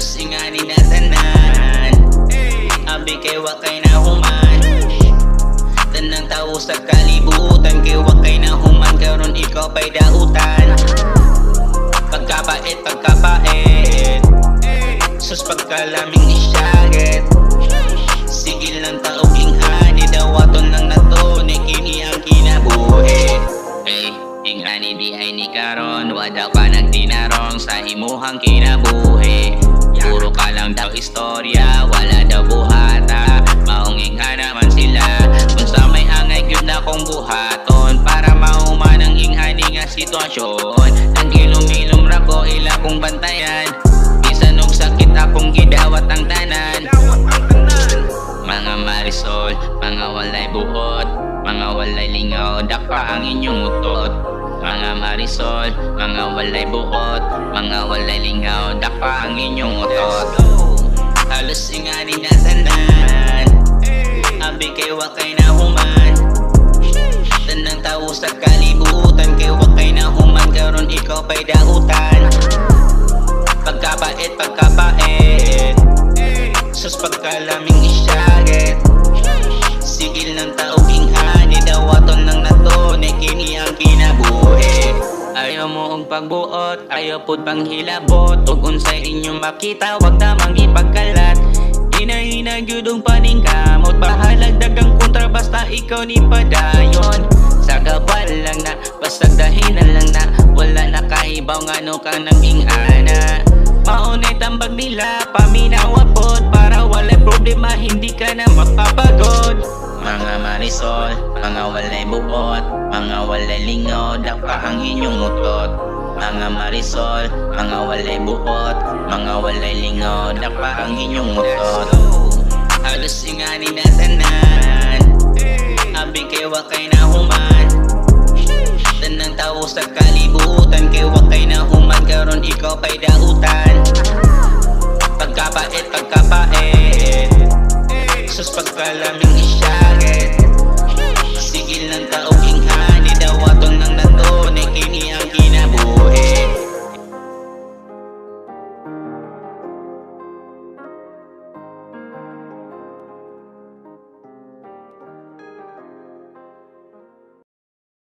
Halos ingani na tanan. Abi kay wa kay nahuman. Tanang tao sa kalibutan kay wa kay nahuman, karon ikaw pa'y dautan. Pagkapait, pagkapait. Sus, pagkalaming isyagit. Sige lang taog ingani, dawaton lang nato ni kini ang kinabuhi. Hey, ingani di ay ni karon, wa daw ka nagtinarong sa imuhang kinabuhi. Puro ka lang daw istorya, wala daw buhata. Maong ingana man sila. Unsa may angay gyud na kong buhaton para mahuman ang ingani nga sitwasyon? Ang ilom-ilom ra ko, ila kong bantayan. Bisan og sakit, akong gidawat ang tanan. Mga marisol, mga walay buot, mga walay lingaw, dakpa ang inyong utot. Mga marisol, mga walay buot, mga walay lingaw, dakpa ang inyong utot. Halos ingani na tanan. Abi kay wa kay nahuman. Tanang tao sa kalibutan kay wa kay nahuman, karon ikaw pa'y dautan. Pagkapait, pagkapait. Sus, pagkalaming isyagit. Sigil ng taog ingani, dawaton lang nato ni kini ang kinabuhi. Ayaw mo og pagbuot, ayaw pud panghilabot. Ug unsay inyong makita, wag tamang ipagkalat. Hinahina gyud ang paningkamot. Bahalag dagang kontra, basta ikaw ni padayon. Sagabal lang na, basta dahilan lang na. Wala na kahibaw ngano ka nang ingana. Maunay tambag nila, paminawa pod. Para walay problema, hindi ka na mapapagod. Mga marisol, mga walay buot, mga walay lingaw, dakpa ang inyong utot. Mga marisol, mga walay buot, mga walay lingaw, dakpa ang inyong utot. Halos ingani na tanan. Abi kay wa kay nahuman. Tanang tao sa kalibutan kay wa kay nahuman.